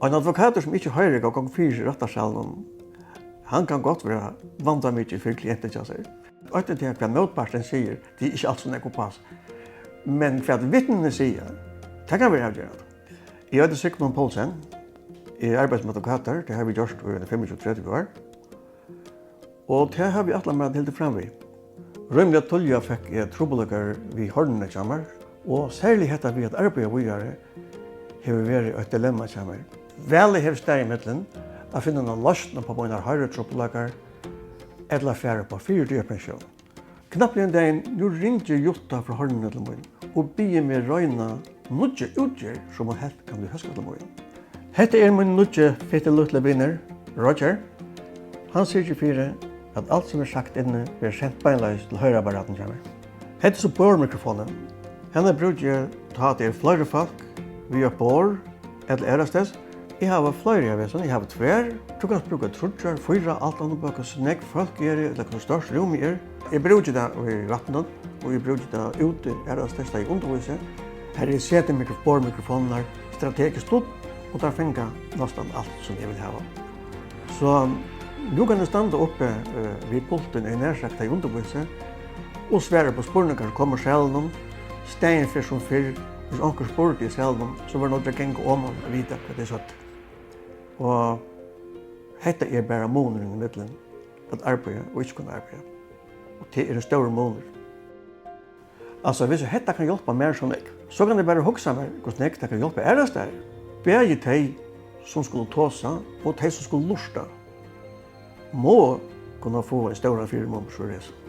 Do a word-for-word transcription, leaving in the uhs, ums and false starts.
Ein advokatur, sum ikki hoyrir góð gongd fyri seg í rættarsalinum, hann kann gott vera vandamikil fyri klientin hjá sær. Eitt er tað, hvat mótparturin sigur, tað er ikki alt, sum nógv uppá seg. Men hvat vitnini siga, tað kann vera avgerandi. Eg eiti Sigmund Poulsen. Eg arbeiði sum advokatur, tað havi eg gjørt í eini fimmogtjúgu, tretivu ár. Og tað havi eg ætlað mær at halda fram við. Rímiliga tíðliga fekk eg trupulleikar við hornini hjá mær, og serliga hetta við at arbeiða víðari hevur verið eitt dilemma hjá mær. Valið hevur staðið millum at finna eina loysn upp á mínar hoyritrupulleikar ella fara upp á fyrtíu ára pensjón. Knappliga ein dagin, nú ringir Jutta frá Hornini til mín og biður meg royna nýggja útgerð, sum hon helt kann blíva hóskað til mín. Hetta er mín nýggi, fitti lítli vinur, Roger. Hann syrgir fyri, at alt, sum er sagt inni, verður sent beinleiðis til hoyriapparatin hjá mær. Hetta er so borðmikrofonin. Hana brúki eg, tá tað eru fleiri fólk við eitt borð ella aðrastaðis. Eg havi fleiri av hesum. Eg havi tvær. Tú kanst brúka tríggjar, fýra, alt aftan á hvussu nógv fólk eru, ella hvussu stórt rúmið er. Eg brúki tað í rættinum, og eg brúki tað úti aðrastaðis, tá eg undirvísi. Har eg seti mikro-, borðmikrofonirnar strategiskt upp, og tær fanga næstan alt, sum eg vil hava. So nú kann eg standa uppi, eh, við pultin, eg nær sagt, tá eg undirvísi, og svara upp á spurningar, sum koma úr salinum, staðin fyri sum fyrr, hvis onkur spurdi í salinum, so var noydd at ganga oman at vita, hvat tey søgdu. Og hetta er bara munurin ímillum at arbeiða og ikki kunna arbeiða. Og tað er ein stórur munur. Altso, hvis hetta kann hjálpa mær so nógv, so kann eg bara hugsa mær, hvussu nógv tað kann hjálpa aðrastaðni. Bæði tey, sum skulu tosa, og tey, sum skulu lurta, mugu kunna fáa ein stóran fyrimun, so er tað.